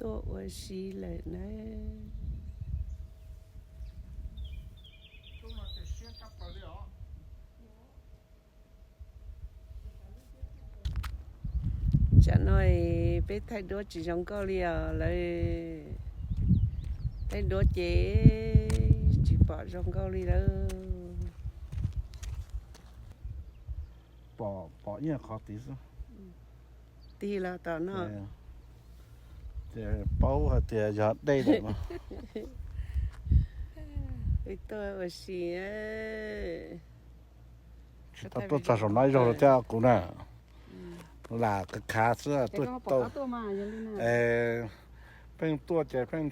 tuaj ua si lawm na. Tsam no peb thaij duab tsis zoo nkauj li os lawv. Thaij duab ces tsis pom zoo nkauj li lawm. Pom, pom ib qhov tid xwb. Tig los tom no. Ces paub hais tias yog dej lawm no. Peb tuaj ua si. Tsis tau tuaj txog saum no ib zaug rau thiab kuv na. Lam khav khav xwb tuaj tau. Pheej tuaj ces pheej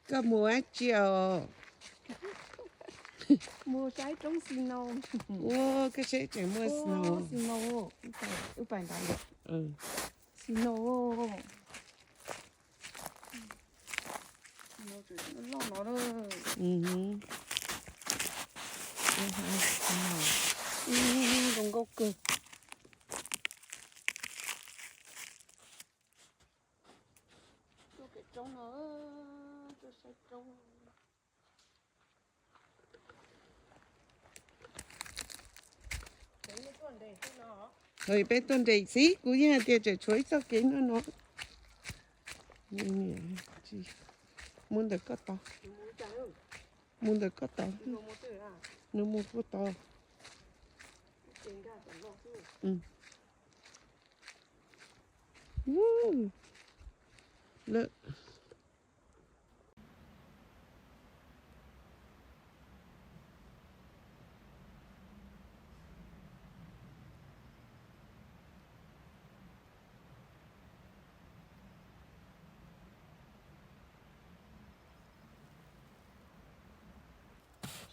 Koj mus dab tsi os? Mus saib roob snow. Ua, koj saib tseem muaj snow. Snow. Snow. Snow loj no. Zoo nkauj kawg. Tuaj pem roob no, tuaj saib roob. Peb tuaj nres xwb, kuv yeej hais tias tseem tshuav ib txoj kev no no. Mus ntawm koj tod. Mus ntawm koj tod. Nws mus puag tod. Lawm.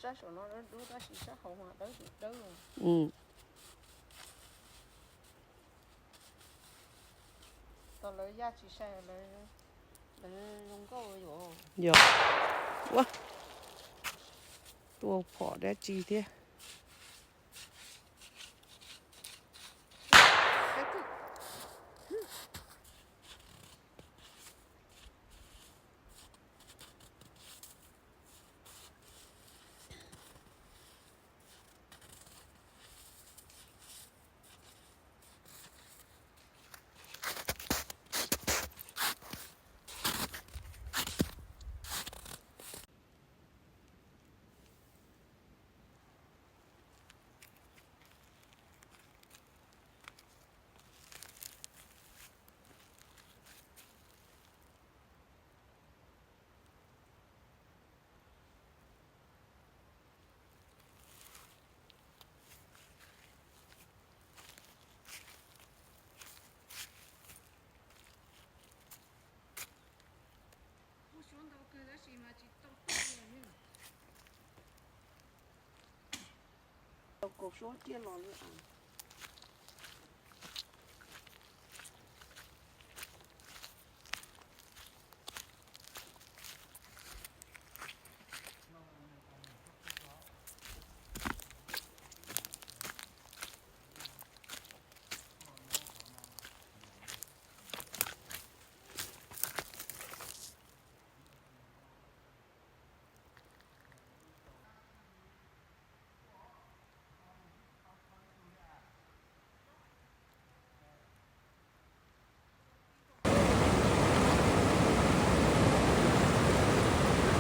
Sab saum no dawb dub tab sis sab hauv mas dawb dawb. Tos lawv yaj tsis sai, lawv zoo nkauj yuav. Yog. Ua, tua phom dab tsi thiab. Tau kaus suab ciaj los li.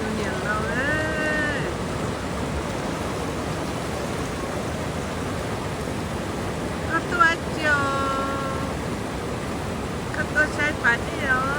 Tus niam laus, koj tuaj tsis, koj tuaj saib pas dej os.